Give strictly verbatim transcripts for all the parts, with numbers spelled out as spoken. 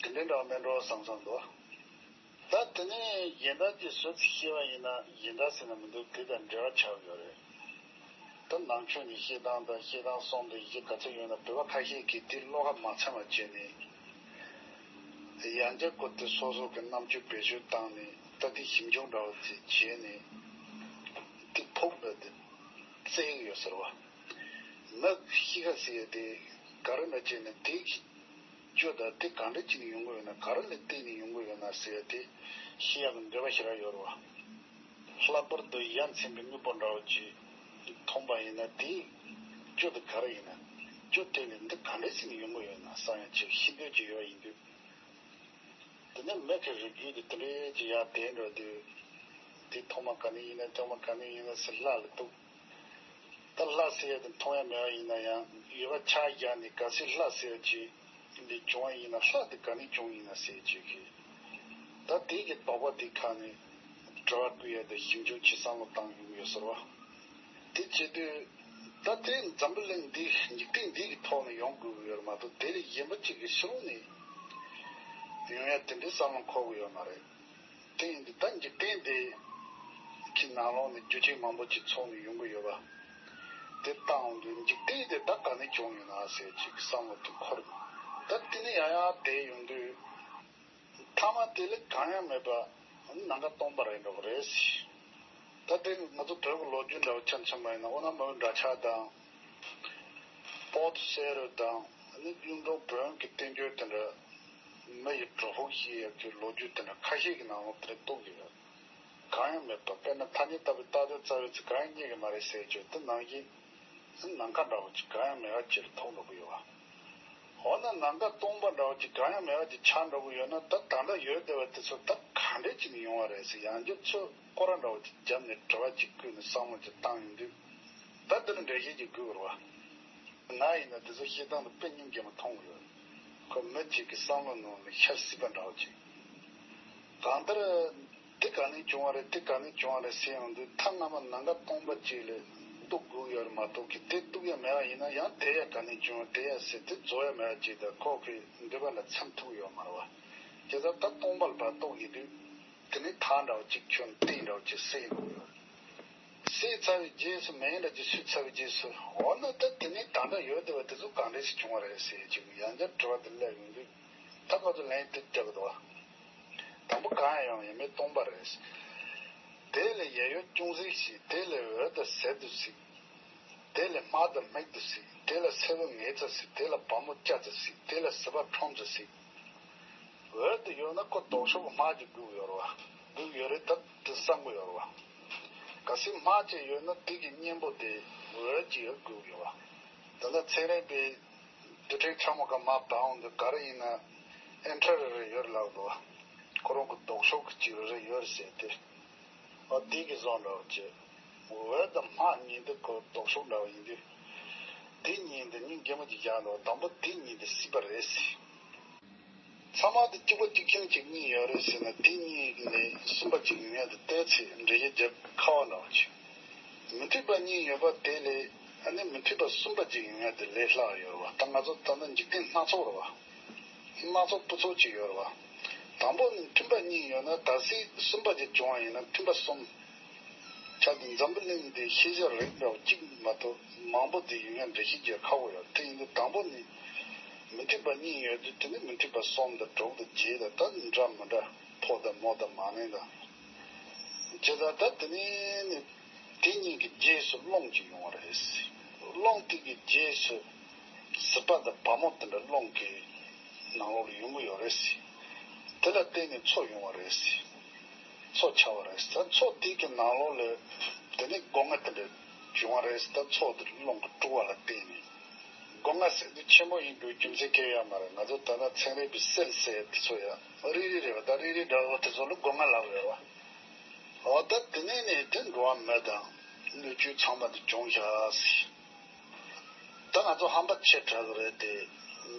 དེ་འདྲའི་འདྲ་བ་མེད་འགྲོ་བསམ་བསམ་འདུག་ད་དེ་ནས་གཞན་དག་ཅིག་བཟོ་ཚིག་ཤེས་པ་ཡིན་ན་གཞན་དག་ཟེར་ན་མི་འདུག་དེ་དང་འབྲེལ་བ་ཆགས་ཡོད་རེད། ད་ནང་ཆོས་ནས་བཤད་སྟངས་དང་བཤད་སྟངས་གསུམ་དེ་གཞི་ག་ཚོད་ཡོད་ན་བོད་པ་ཁ་ཤས་ཀྱིས་དེ་བློ་ཁ་མ་ཚིམ་པ་བྱས་ནས། ཡང་བསྐྱར་ཁོ་དེ་སོ་སོ་གི་རྣམ་དཔྱོད་བེད་སྤྱོད་བཏང་ནས་ད་དེ་ཞིབ་འཇུག་འདྲ་བོ་ཅིག་བྱས་ནས་དེ་ཕུགས་ལ་དེ་བཙལ་གི་ཡོད་ཟེར་བ། མི་གཤིས་ཀ་ཟེར་ཡ་དེ་ག་རེ་འདྲ་བྱས་ནས་དེ་གི་སྐྱོ་ད་དེ་ག་འདྲ་བྱས་ནས་ཡོང་གི་ཡོད་ན་ག་རེ་ལ་བརྟེན་ནས་ཡོང་གི་ཡོད་ན་ཟེར་ཡ་དེ་ཤེས་ཡག་གི་འདོད་པ་ཞེ་དྲག་ཡོད་རེད་བ། ལྷག་པར་དུ་ཡ་མཚན་པའི་དངོས་པོ་འདྲ་བོ་ཅིག་མཐོང་པ་ཡིན་ན་དེའི་སྐྱོ་དེ་ག་རེ་ཡིན་ན། སྐྱོ་དེ་ནི་འདི་ག་འདྲ་བྱས་ནས་ཡོང་གི་ཡོད་ན་བསམ་ཡ་ཅིག་ཤེས་འདོད་ཅིག་ཡོད་པ་ཡིན་དུས། དེ་ནས་མི་གི་རིགས་རྒྱུད་དེ་དེ་འདྲའི་ཅིག་ཡར་དེད་འགྲོ་དུས། དེ་ཐོག་མ་ག་ནས་ཡིན་ན་ཐོག་མ་ག་ནས་ཡིན་ན་ཟེར་ལྷ་ལ་གཏུགས། ད་ལྷ་ཟེར་ཡ་དེ་མཐོང་ཡ་མེད་པ་ཡིན་ན་ཡང་ཡོད་པ་ཆ་བཞག་ནས་གལ་སྲིད་ལྷ་ཟེར་ཡ་ཅིག་འདི་བྱུང་བ་ཡིན་ན་ལྷ་དེ་ག་ནས་བྱུང་ཡིན་ན་ཟེར་ཅིག་གིས། ད་དེ་གི་དོགས་པ་དེ་ཁ་ནས་དྲི་བ་བཀོད་ཡ་དེ་ཞིབ་འཇུག་བྱེད་བསམ་བློ་བཏང་ཡོང་གི་ཡོད་ཟེར་བ། དེ་བྱེད་དུས། ད་དེ་འཛམ་བུ་གླིང་འདི་འཇིག་རྟེན་འདི་གི་ཐོག་ནས་ཡོང་དགོས་ཀྱི་ཡོད་མ་གཏོགས་དེ་ལས་གཞན་པ་གཅིག་གི་ཕྱི་ལོགས་ནས་ཡོང་ཡ་དེ་འདྲའི་བསམ་བློ་འཁོར་གྱི་ཡོད་མ་རེད། དེ་ཡིན་དུས་ད་འཇིག་རྟེན་འདི་གི་ནང་ལོགས་ནས་རྒྱུ་རྐྱེན་མང་པོ་ཅིག་ཚོགས་ནས་ཡོང་གི་ཡོད་པ། དེ་བཏང་འོང་དུས་འཇིག་རྟེན་འདི་ད་ག་ནས་བྱུང་ཡོད་ན་ཟེར་ཅིག་བསམ་བློ་དེ་འཁོར། ད་དེ་ནས་ཡང་ཡང་དེ་ཡོང་དུས། ཐ་མ་དེ་ལས་གང་ཡང་མེད་པ་ནམ་མཁའ་སྟོང་པ་རེད་འགྲོ་གི་རེད། ད་དེ་ང་ཚོ་བོད་ཀྱི་ལོ་རྒྱུས་འདྲ་བོ་ཆ་མཚོན་པ་ཡིན་ན་ཨོ་ན་མོན་འདྲ་ཆགས་དང་། པོ་ཏི་སེ་རུ་དང་ཨ་ནི་གཡུང་དྲུང་བོན་གྱི་བསྟན་བཅོས་དེ་འདྲ། མི་ཡི་གྲོགས་ཤིག་ཡོད་ཀྱི་ལོ་རྒྱུས་དེ་འདྲ་ཁ་ཤས་ཀྱི་ནང་ལོགས་དེ་འདྲ་གཏུགས་ཀྱི་ཡོད། གང་ཡང་མེད་པ་དཔེར་ན་ཐ་སྙད་ལྟ་བུའི་རྟགས་དོན་རྩ་བའི་ཚིག་གང་ཡང་རྙེད་ཀྱི་མ་རེད་ཟེར་བརྗོད་དེ་ནང་བཞིན། ནམ་མཁའ་འདྲ་བོ་ཅིག་གང་ཡང་མེད་པ་ཅིག་ལ་ཐུག་འགྲོ་གི་ཡོད་པ། འོ་ན་ནམ་མཁའ་སྟོང་པ་འདྲ་བོ་ཅིག་གང་ཡང་མེད་པ་ཅིག་ཆགས་འགྲོ་གི་ཡོད་ན་ད་ད་ལྟ་ཡོད་བསྡད་པ་དེ་ཚོ་ད་ག་འདྲས་ཅིག་ནས་ཡོང་བ་རེད་ཟེར་ཡང་བསྐྱར་ཚུར་སྐོར་ར་འདྲ་བོ་ཅིག་བརྒྱབ་ནས་དྲི་བ་ཅིག་བཀོད་ནས་བསམ་བློ་ཅིག་བཏང་ཡོང་དུས། ད་འདི་ནི་འགྲེལ་བཤད་ཅིག་དགོས་རེད་བ། ང་ཡིན་ན་དེ་ཚོ་བཤད་སྟངས་དེ་དཔེ་སྙིང་རྗེ་མོ་མཐོང་གི་ཡོད། ཁོ་མི་གཅིག་གི་བསམ་བློ་ནང་ལ་ཤར་སྲིད་པ་འདྲ་བོ་ཅིག་གང་ལྟར། དེ་ག་ནས་བྱུང་བ་རེད་དེ་ག་ནས་བྱུང་བ་རེད་ཟེར་ཡོང་དུས་མཐའ་མ་ནམ་མཁའ་སྟོང་པ་ཅིག་ལ་གཏུག་དགོས་ཡོད་རེད་མ་གཏོགས་ཀི་དེ་གཏུག་ཡ་མེད་པ་ཡིན་ན་ཡང་དེ་ཡ་ག་ནས་བྱུང་བ་དེ་ཡ་ཟེར་དེ་རྫོགས་ཡ་མེད་པ་ཅིག་དང་ཁོ་གི་འདོད་པ་ལ་འཚམ་ཐུབ་ཡོད་མ་རེད་བ། དེ་ལྟར་ད་སྟོང་པ་ལ་ཕར་གཏུག་ཡོང་དུས། དེ་ནས་ཐག་འདྲ་བོ་གཅིག་ཆོད་ནས་གཏིང་འདྲ་བོ་གཅིག་སེལ་ཡོང་གི་ཡོད། སེལ་ཚར་བའི་རྗེས་སུ་མེ་འདྲ་གཅིག་སུས་ཚར་བའི་རྗེས་སུ་འོ་ན་ད་དེ་ནས་ད་ལྟ་ཡོད་བསྡད་པ་དེ་ཚོ་གང་འདྲས་སེ་བྱུང་བ་རེད་ཟེར་གཅིག་ཡང་བསྐྱར་དྲི་བ་དེ་སླེབས་ཡོང་དུས་ད་ཁོ་ཚོ་ལན་དེ་རྒྱག་གི་འདུག་བ། དང་པོ་གང་ཡང་ཡོད་མེད་སྟོང་པ་རེད། དེ་ལས་ཡལ་ཡོལ་ཅུང་ཟད་ཞིག་དེ་ལས་འོད་དང་ཟེར་དུ་ཞིག་དེ་ལས་དམར་དང་སྨུག་ཏུ་སྲིད། དེ་ལ་སེར་པོ་ངེས་ཙམ་སྲིད། དེ་ལ་བ་མོ་སྐྱ་ཙམ་སྲིད། དེ་ལ་ཟིལ་པ་ཁྲོམ་ཙམ་སྲིད། འོད་དུ་ཡོད་ན་ཁོ་ལྡོག་ཕྱོགས་དམར་གྱིས་སྒུག་ཡོད་རེད་བ། སྒུག་ཡོད་རེད་ད་དེ་བསམ་གི་ཡོད་རེད་བ། གལ་སྲིད་དམར་ཅིག་ཡོད་ན་དེ་གི་གཉེན་པོ་དེ་འོད་ཀྱིས་སྒུག་ཡོད་བ། ད་ལྟ་ཚན་རིག་པས་རྡུལ་ཕྲན་ཕྲ་མོ་ག་མ་བབས་འོང་དུས་ག་རེ་ཡིན་ན་ཨེན་ཁྲ་རེ་རེ་ཡོད་རེད་ལབ་འདུག་བ། ཁོ་རང་གི་ལྡོག་ཕྱོགས་ཀྱི་ཅིག་རེ་རེ་ཡོད་རེད་ཟེར་ཏེ། ཨ་དེ་གི་བཟོ་འདྲ་བ་བྱས། འོད་དང་དམར་གཉིས་འདི་ཁོ་ལྡོག་ཕྱོགས་འདྲ་བ་ཡིན་དུས། དེ་གཉིས་འདི་སྙིང་རྗེ་མོ་ཅིག་བཞག་འདུག་དང་པོ་དེ་གཉིས་འདི་སྲིད་པ་རེད་ཟེར། ཚང་མ་དེ་གཅིག་པ་གཅིག་རྐྱང་གཅིག་གཉིས་ཡོད་རེད་ཟེར་ན་དེ་གཉིས་ནས་གསུམ་པ་གཅིག་ཡོང་ཡ་དེ་བལྟས་ཚེ་འགྲེལ་བཤད་རྒྱབ་ཁག་པོ་འདྲ་བ་བྱས། མི་མཐུན་པ་གཉིས་ཡོད་པ་དེ་ལས་ཨ་ནི་མི་མཐུན་པ་གསུམ་པ་གཅིག་ཡོང་ཡ་དེ་ལས་སླ་བ་ཡོད་རེད་བ། ད་ང་ཚོ་ད་ལྟ་འཇིག་རྟེན་སྣ་ཚོགས་རེད་བ། སྣ་ཚོགས་སྤུ་ཚོགས་ཅིག་ཡོད་རེད་བ། དང་པོ་ནི་མཐུན་པ་གཉིས་ཡོད་ན་ད་སྲིད་གསུམ་པ་ཅིག་བྱུང་བ་ཡིན་ན་མཐུན་པ་གསུམ། ཆ་དེ་འཛམ་བུ་གླིང་འདི་ཤེས་བྱ་རིགས་འདྲ་བ་གཅིག་མ་གཏོགས་མང་པོ་དེ་ཡོང་ཡ་འགྲེལ་བཤད་རྒྱག་ཁག་པོ་ཡོད། དེ་ཡིན་དུས་དང་པོ་ནི་མི་མཐུན་པ་གཉིས་ཡོད་དུས་དེ་ནི་མི་མཐུན་པ་གསུམ་དང་དྲུག་དང་བརྒྱད་དང་ད་འདྲ་མི་འདྲ་ཕོ་དང་མོ་དང་མ་ནིང་དང་། ཇི་ལྟར་ད་དེ་ནི་ནི་དེ་གཉིས་ཀྱི་རྗེས་སུ་རླུང་གཅིག་ཡོང་བ་རེད། རླུང་དེ་གི་རྗེས་སུ་ཟིལ་པ་དང་བ་མོ་དེ་འདྲ་རླུང་གི་ནང་ལོགས་ལ་ཡོང་གི་ཡོད་རེད། དེ་ལ་བརྟེན་ནས་མཚོ་ཡོང་བ་རེད། མཚོ་ཆགས་པ་རེད། ད་མཚོ་དེ་གི་ནང་ལོགས་ལ་དེ་ནས་སྒོ་ང་དེ་འདྲ་བྱུང་བ་རེད། ད་མཚོ་དེ་རླུང་གིས་དཀྲུགས་པ་ལ་བརྟེན་ནས་སྒོ་ང་ཟེར་དུས་ཆེན་པོ་ཡིན་དགོས་རྒྱུ་མཚན་གང་ཡང་ཡོད་མ་རེད། ང་ཚོ་ད་ལྟ་ཚན་རིག་པའི་སེལ་ཟེར་དེ་ཚོ་ཡང་རིལ་རིལ་རེད་བ། ད་རིལ་རིལ་འདྲ་བོ་དེ་ཚོ་ལ་སྒོ་ང་ལབ་ཡོད་བ། འོ་ད་དེ་ནས་ནས་དེ་འགྲོ་བ་མི་དང་སྣོད་བཅུད་ཚང་མ་དེ་བྱུང་བཞག་ཟེར། ད་ང་ཚོ་ཧམ་པ་ཆེ་དྲགས་ཀྱི་རེད་དེ།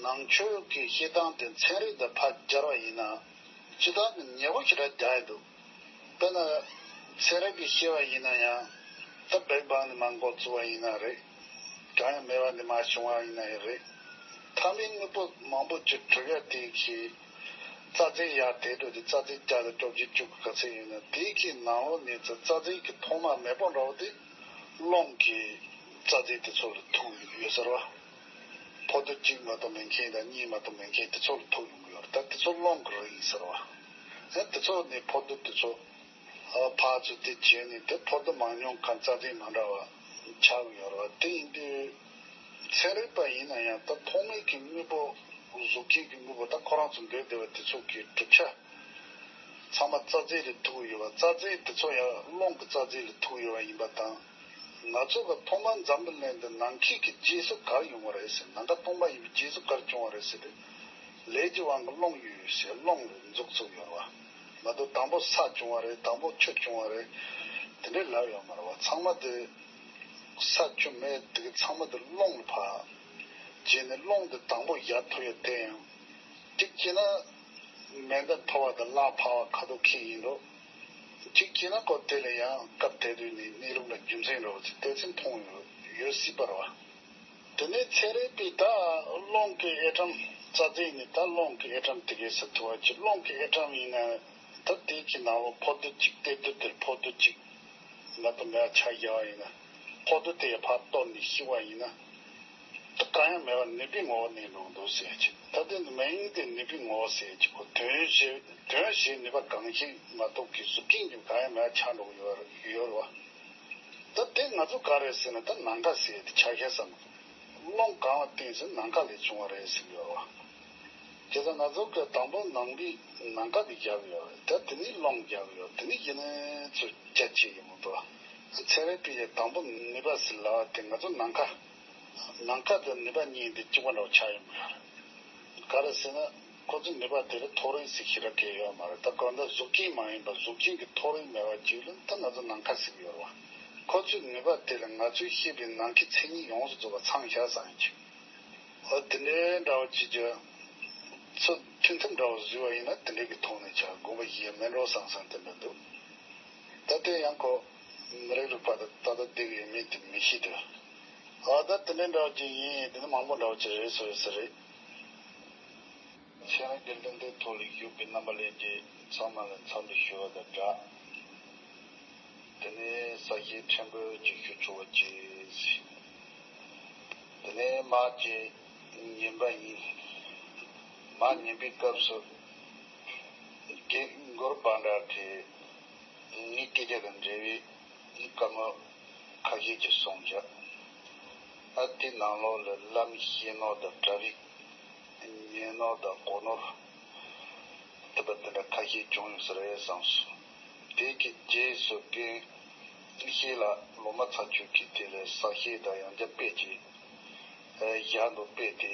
ནང་ཆོས་ཀྱི་བཤད་སྟངས་དེ་ཚན་རིག་དང་ཕར་སྦྱར་བ་ཡིན་ན་སྤྱིར་བཏང་ནི་ཉེ་བོ་ཞེ་དྲག་རྒྱག་ཡི་འདུག་དཔེར་ན་ཚན་རིག་གི་བཤད་པ་ཡིན་ན་ཡང་ད་བེག་བང་ནས་མར་འགོ་བཙུགས་པ་ཡིན་ན་རེད། གང་ཡང་མེད་པ་ནས་མར་བྱུང་བ་ཡིན་ན་ཡང་རེད། མཐའ་མའི་དངོས་པོ་མང་པོ་ཅིག་གྲུབ་ཡ་དེ་གི་ རྩ་རྫས་ཡར་དེད་འགྲོ་དུས་རྩ་རྫས་བརྒྱ་དང་བཅོ་བརྒྱད་བཅུ་གི་ག་ཚད་ཡོད་ན། དེ་གི་ནང་ལོགས་ནས་ཚོ་རྩ་རྫས་ཀྱི་ཐོག་མ་མེད་པ་འདྲ་བོ་དེ་རླུང་གི་རྩ་རྫས་དེ་ཚོ་ལ་ཐུག་ཡོད་ཟེར་བ། ཕོ་རྡོ་གཅིག་མ་གཏོགས་མེད་མཁན་དང་གཉིས་མ་གཏོགས་མེད་མཁན་དེ་ཚོ་ལ་ཐུག་ཡོང་གི་ཡོད་རེད། ད་དེ་ཚོ་རླུང་གི་རིགས་ཡིན་ཟེར་བ། ཨ་དེ་ཚོ་ནས་ཕོ་རྡོ་དེ་ཚོ་ཨ་ཕར་ཚུར་དེ་བྱས་ནས་དེ་ཕོ་རྡོ་མང་ཉུང་གང་རྩ་རྫས་མ་འདྲ་བ་ཆགས་ཡོད་རེད་བ། དེ་ཡིན་དུས་ཚན་རིག་པ་ཡིན་ན་ཡང་ད་ཐོག་མའི་གི་དངོས་པོ་གཟུགས་ཅན་གྱི་དངོས་པོ་ད་ཁོ་རང་ཚོ་འདོད་བདེ་བ་དེ་ཚོ་གི་གྲུབ་ཆ་ཚང་མ་རྩ་རྫས་ལ་ཐུག་ཡོད་བ། རྩ་རྫས་དེ་ཚོ་ཡང་རླུང་གི་རྩ་རྫས་ལ་ཐུག་ཡོད་བ་ཡིན་པ་དང་། ང་ཚོ་གི་ཐོག་མར་འཛམ་བུ་གླིང་འདི་ནམ་མཁའི་གི་རྗེས་སུ་ག་རེ་ཡོང་བ་རེད་ཟེར། ནམ་མཁའ་སྟོང་པ་ཡིན་པའི་རྗེས་སུ་ག་རེ་བྱུང་བ་རེད་ཟེར་ཏེ། ལས་ཀྱི་དབང་གིས་རླུང་ཡོད་ཟེར། རླུང་ལ་འཛུགས་ཚུགས་ཡོད་རེད་བ། མ་གཏོགས་དང་པོ་ས་བྱུང་བ་རེད། དང་པོ་ཆུ་བྱུང་བ་རེད། དེ་འདྲའི་ལབ་ཡོད་མ་རེད་བ། ཚང་མ་དེ་ས་ཆུ་མེ་དེ་གི་ཚང་མ་དེ་རླུང་ལ་ཕར་བྱས་ནས་རླུང་དེ་དང་པོ་ཡར་ཐོན་ཡོད། དེ་ཡང་གཅིག་བྱས་ན་མེ་མདའ་འཕུར་བ་དང་གླགས་འཕུར་བ་ཁ་ཐུག་ཁེལ་ཡིན་འགྲོ། གཅིག་བྱས་ན་ཁོ་དེ་ལ་ཡང་སྐབས་དེ་དུས་ནས་གནས་ལུགས་ལ་རྒྱུ་མཚན་འདྲ་བོ་ཅིག་དེ་ཚོ་མཐོང་ཡོད་ཡོད་སྲིད་པ་རེད་བ། དེ་ནས་ཚན་རིག་པས་ད་རླུང་གི་ཨེ་ཊམ་རྩ་རྫས་ནི་ད་རླུང་གི་ཨེ་ཊམ་དེ་གས་སུ་ཐུག་པ་ཅིག་རླུང་གི་ཨེ་ཊམ་ཡིན་ན་ད་དེ་གི་ནང་ལོགས་ཕོ་རྡོ་གཅིག་སྟེ་རྡོ་དེར་ཕོ་རྡོ་གཅིག་མ་གཏོགས་མེད་པ་ཆ་བཞག་པ་ཡིན་ན། ཕོ་རྡོ་དེ་ཕར་གཏོར་ནས་བཤིག་པ་ཡིན་ན། ད་གང་ཡང་མེད་པར་ནུས་པའི་ངོ་བོ་གནས་འགྲོ་འདུག་ཟེར་ཅིག་ད་དེ་ནི་མིང་དེ་ནུས་པའི་ངོ་བོ་ཟེར་ཅིག་གོ། དོན་བྱེད་དོན་བྱེད་ནུས་པ་གང་ཞིག་མ་གཏོགས་ཀྱི་གཟུགས་སྐྱེ་མཆེད་གང་ཡང་མེད་པ་ཆགས་འགྲོ་གི་ཡོད་རེད་བ། ད་དེ་ང་ཚོ་ག་རེ་ཟེར་ན་ད་ནམ་མཁའ་ཟེར་དེ་ཆ་ཤས་སམ། རླུང་གང་ལ་བརྟེན་ཟེར་ནམ་མཁའ་ལས་བྱུང་བ་རེད་ཟེར་གྱི་ཡོད་རེད་བ། དེ་ཚོ་ང་ཚོ་གི་དང་པོ་ནང་པའི་ནམ་མཁའ་དེ་རྒྱབ་ཡོད་རེད། ད་དེ་ནས་རླུང་རྒྱབ་ཡོད། དེ་ནས་ཡིན་ནའི་ཚོ་རྒྱ་ཆེ་ཡིན་མི་འདུག་ཚན་རིག་པས་དང་པོ་ནུས་པ་ཟེར་ལབ་པ་དེ་ང་ཚོ་ནམ་མཁའ་ནམ་མཁའ་དང་ནུས་པ་གཉིས་དེ་གཅིག་པ་འདྲ་བོ་ཆགས་ཡོང་གི་ཡོད་རེད། ག་རེ་ཟེར་ན་ཁོ་ཚོའི་ནུས་པ་དེ་ལ་ཐོག་རིས་ཟེར་ཞེ་དྲག་གང་ཡོད་མ་རེད། ད་གང་ལྟར་གཟུགས་ཅན་མ་ཡིན་པ་གཟུགས་ཅན་གྱི་ཐོག་རིས་མེད་པ་ཅིག་ལ་ད་ང་ཚོ་ནམ་མཁའ་ཟེར་གྱི་ཡོད་རེད་བ། ཁོ་ཚོའི་ནུས་པ་དེ་ལ་ང་ཚོས་ཤེས་པའི་ནམ་མཁའི་མཚན་ཉིད་ཡོངས་སུ་རྫོགས་པ་ཚང་བཞག་བསམ་ཡིན་གྱི། འོ་དེ་འདྲའི་འདྲ་བོ་ཅིག་ཀྱང་ཚུལ་མཐུན་ཐབས་འདྲ་བོ་བཟོས་པ་ཡིན་ན་དེ་འདྲའི་གི་ཐོག་ནས་ཆ་དགོངས་པ་བཞེས་མེད་འགྲོ་བསམ་བསམ་དེ་འདྲ་འདུག་ད་དེ་ཡང་ཁོ་མི་རིགས་རིག་པ་དང་ད་ལྟ་བསྡད་ཀྱི་ཡོད་མེད་དེ་མི་ཤེས་དོ། ཨ་ད་དེ་འདྲའི་འདྲ་བོ་ཅིག་ཡིན། དེ་ནི་མང་པོ་འདྲ་བོ་ཅིག་རེད་སོ་ཡོད་ས་རེད། ཚན་རིག་གི་ལུང་བསྟན་ཐོག་ལ་བཞུགས་པའི་རྣམ་པ་ལྷན་རྒྱས་ཚང་མ་ལ་འཚམས་འདྲི་ཞུ་བ་དང་སྦྲགས། དེ་ནས་གསལ་བཤད་ཕྲན་བུ་ཅིག་ཞུ་ཆོག་པ་ཅིག་དེ་ནས་མར་ཅིག་ཉན་པ་ཡིན། མར་ཉན་པའི་སྐབས་སུ་རྒན་གུ་རུ་པཎྜི་ཏས་ངའི་སྐད་ཆ་དང་འབྲེལ་བའི་བཀའ་མོལ་ཁ་ཤས་ཅིག་གསུངས་བཞག་ཨ་དེ་ནང་ལོགས་ལ་བླ་མའི་བཤད་ནོར་དང་གྲྭ་པའི་ཉན་ནོར་དང་གོ་ནོར་དེ་པ་དེ་འདྲ་ཁ་ཤས་བྱུང་ཡོད་ས་རེད་བསམ་སོང་། དེ་གི་རྗེས་སུ་རྒན་ཤེས་ལགས་ལོ་མ་ཚ་ཁྱོད་ཀྱིས་དེ་ལ་གསལ་བཤད་དང་ཡང་བསྐྱར་དཔེ་ཅིག་བཞག་འདུག་དཔེ་དེ་